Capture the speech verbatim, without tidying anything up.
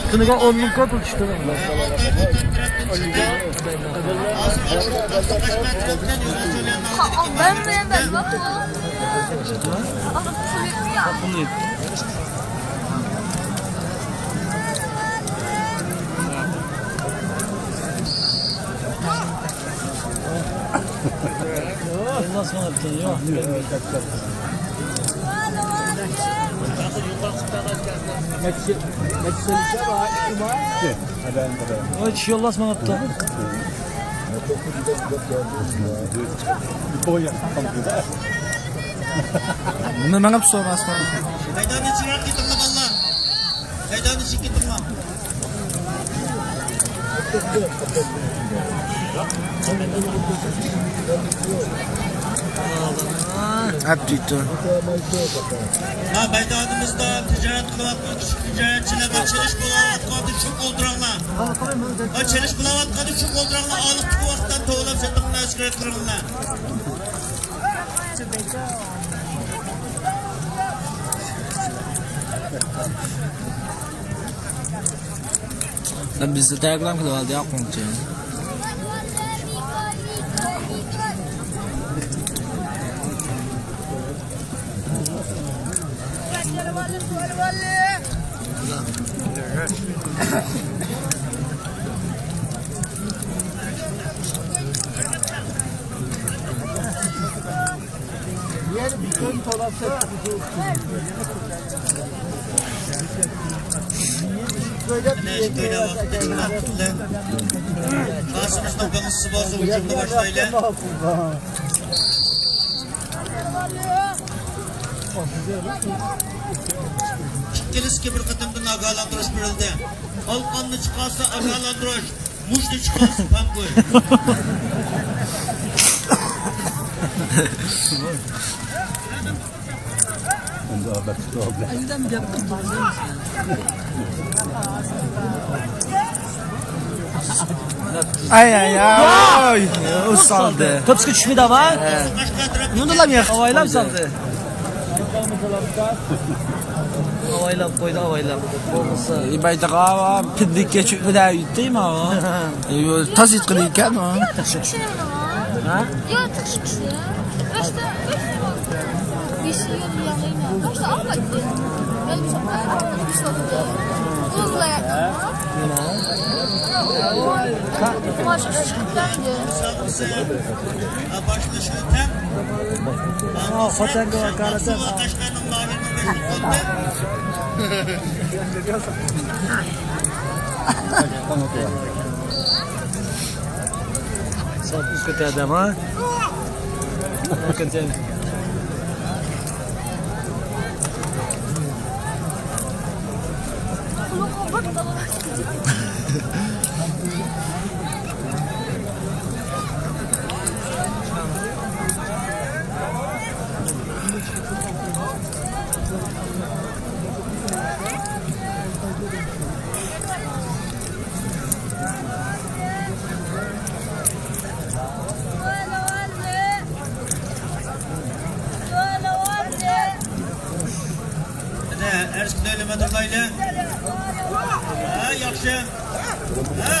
شۇنىڭغا ئون مىڭ كوي پۇل چۈشتى. ۋاي، چۈشۈرۈۋالماپتۇ. نېمە مېڭىپ سوراسقان؟ مەيداننى چىراق كېتىڭلار، بالىلار. مەيداننى چىقىپ كېتىڭلار. ئەپتىتۇ. ھە، مەيدانىمىزدا تىجارەت قىلىۋاتقان كىچىك تىجارەتچىلەر ۋە چېلىش بولاۋاتقاندا چوڭ ئولتۇراڭلار. ۋە چېلىش بولاۋاتقاندا چوڭ ئولتۇراڭلار، ئالىقتىكى ۋاقىتتا توۋلاپ سېتىڭلار، ئەسكەرت قىلىڭلار. بىزدە تەرەكلەم قىلىۋالدى يا قۇڭچى. مانا شۇ كۆيلەپ ۋاقىتتا چىقماقچى بىلەن قاسىمىزنىڭ بىڭسىسى بولسا ھۇجۇمنى باشلايلى. ئىككىلىسىگە بىر قېتىمدىن ئاگاھلاندۇرۇش بېرىلدى. قالقاننى چىقارسا ئاگاھلاندۇرۇش، مۇشتنى چىقارسا پەم قويۇش. ئاي، ئاي، ئاي. ئۇ سالدى. توپچىغا چۈشمىدى ئاۋا. ئۇنىڭدىلا مېڭىپ ئاۋايلاپ سالدى. ئاۋايلاپ قويدى، ئاۋايلاپ. بولمىسا. ئىبايدىغا پىددىككە چۈشمىدى، يۈتتى ماۋا. تاز يۇتقىلى ئىكەن ئۇ. ھە؟ يا تىكشىكسە. باشتا باشتا ئالمايتتى. بەلگىسى ئالمايتتى. باشلىشى تەڭ. خوتەنگە ۋاكالىتەن. Só por isso que até a dama. مانا ئەرز كۈتەيلى، مەدۇرلايلى. ھە، ياخشى. ھە.